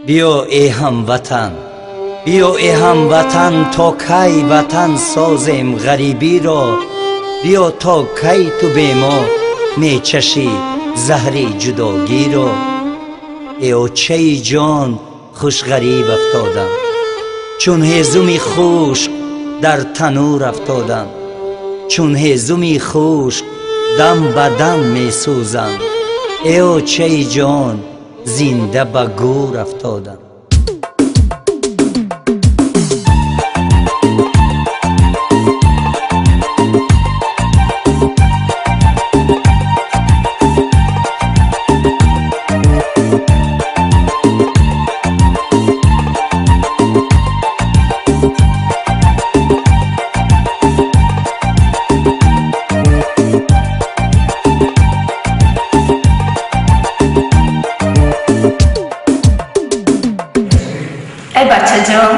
Биё эй ҳамватан, биё эй ҳамватан, то кай ватан созем ғарибиро, биё то кай ту бе мо мечашӣ заҳри ҷудогиро. Эй очаи ҷон, хуш ғариб афтодам, чун ҳезуми хушк дар танур афтодам, чун ҳезуми хушк дам ба дам месӯзам. Эй очаи ҷон, зинда ба гӯр афтодам. Эй бачаҷон,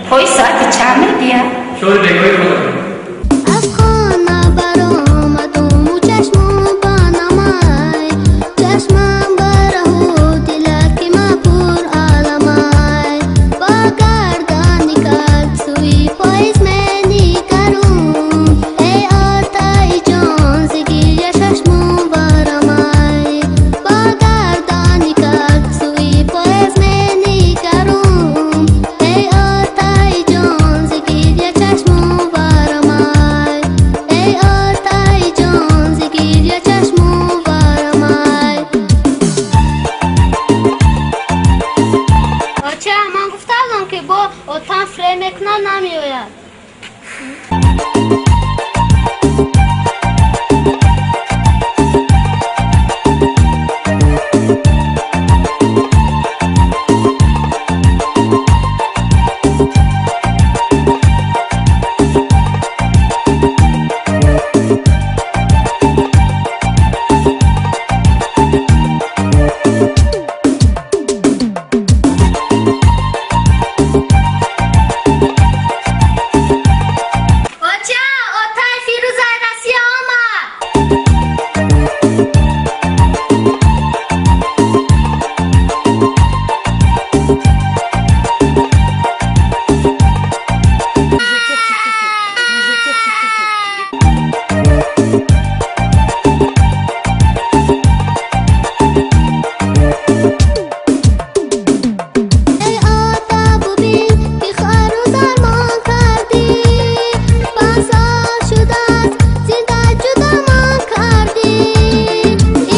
пои соати чанд медиҳад? Шори бегоҳи худо. Аз хона баромадуму чашму ба намай, чашмам бараҳу дилаки ма пур аламай. Ба гардани как сӯи поиз менигарум, эй отаи ҷон, зигиря чашму барамай. Ба гардани как сӯи поиз менигарум, эй отаи ҷон, зигиря чашму барамай. Эй отаи ҷон, зигиря чашму барамай. Оча, ман гуфтаам, ки бо отам фиреб мекунад, намеояд. Оча, отаи Фирӯзаи Россия омад. Эй ата, бубин, ки хору зармон кардӣ, панҷсол шудааст зинда ҷудомон кардӣ.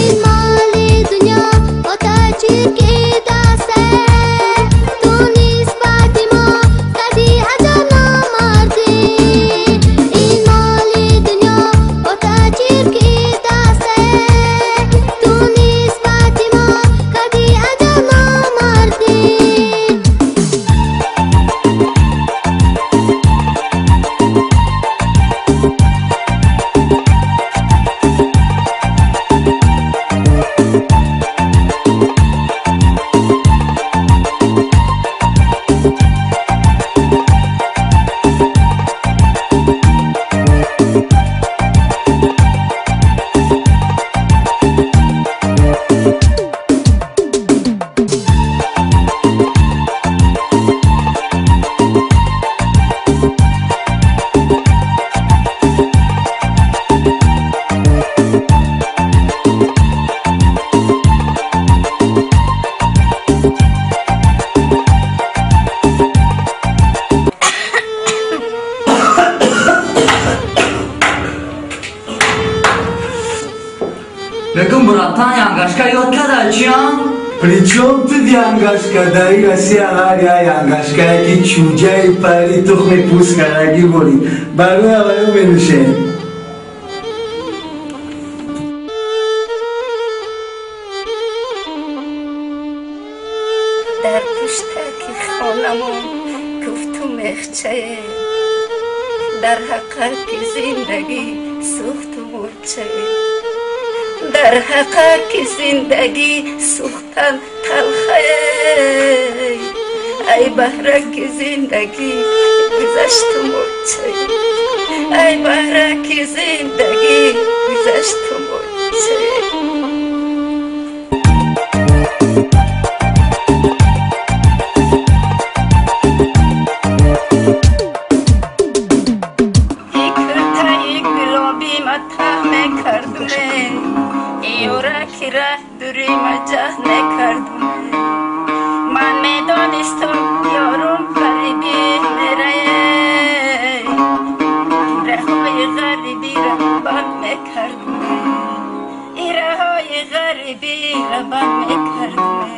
Ин моли дунё ота чирки дасте, ту нисбати мо кардӣ аҷаб номардӣ. Ин моли дунё ота чирки дасте, ту нисбати мо кардӣ аҷаб номардӣ. Бегум, братан, янгашка ёд када чиам? Причем тут янгашка? Дар Россия ҳар як янгашкае ки чӯҷаи пари тухми пӯсткардагӣ борид, барои аввалё менӯшем. Дар пуштаки хонамон куфту мехчае, дар ҳақаки зиндагӣ сӯхту мурчае, дар ҳақаки зиндагӣ сӯхтан талхае. Ай баҳраки зиндагӣ гузашту мурчае, ай баҳраки зиндагӣ гузашту мурчае. ки раҳ дури маҷаҳ мекардум. Ман медонистам ёрум ғарибӣ мерае, раҳои ғарибиро банд мекардум, раҳои ғарибиро банд мекардум.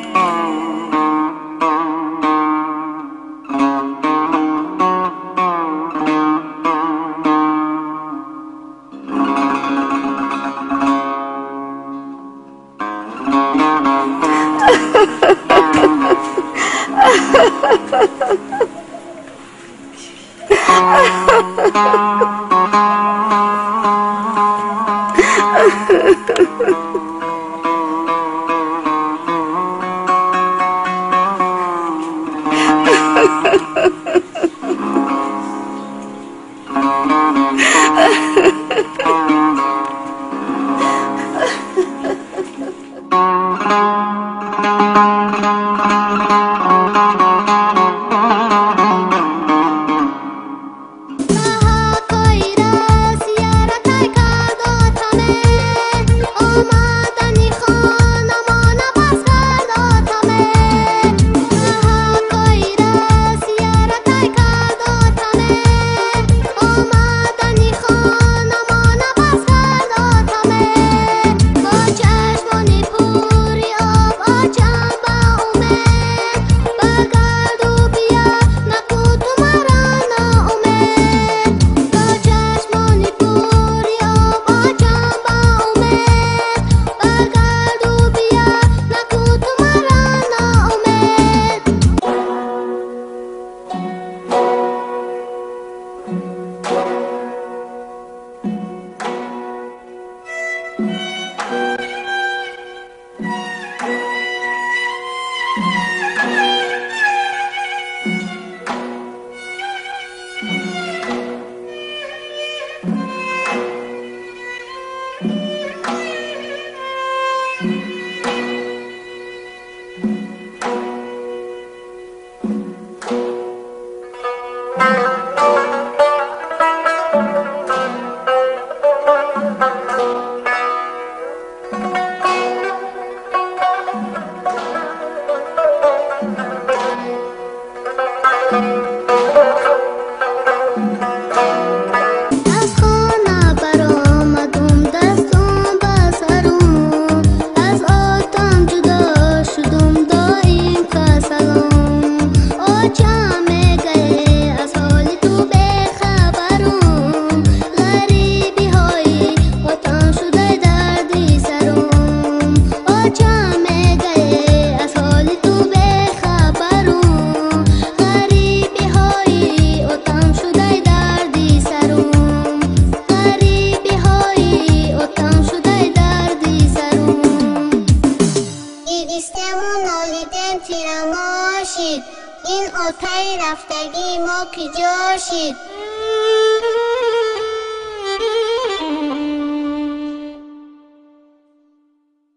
Ин отаи рафтагии мо киҷо шид?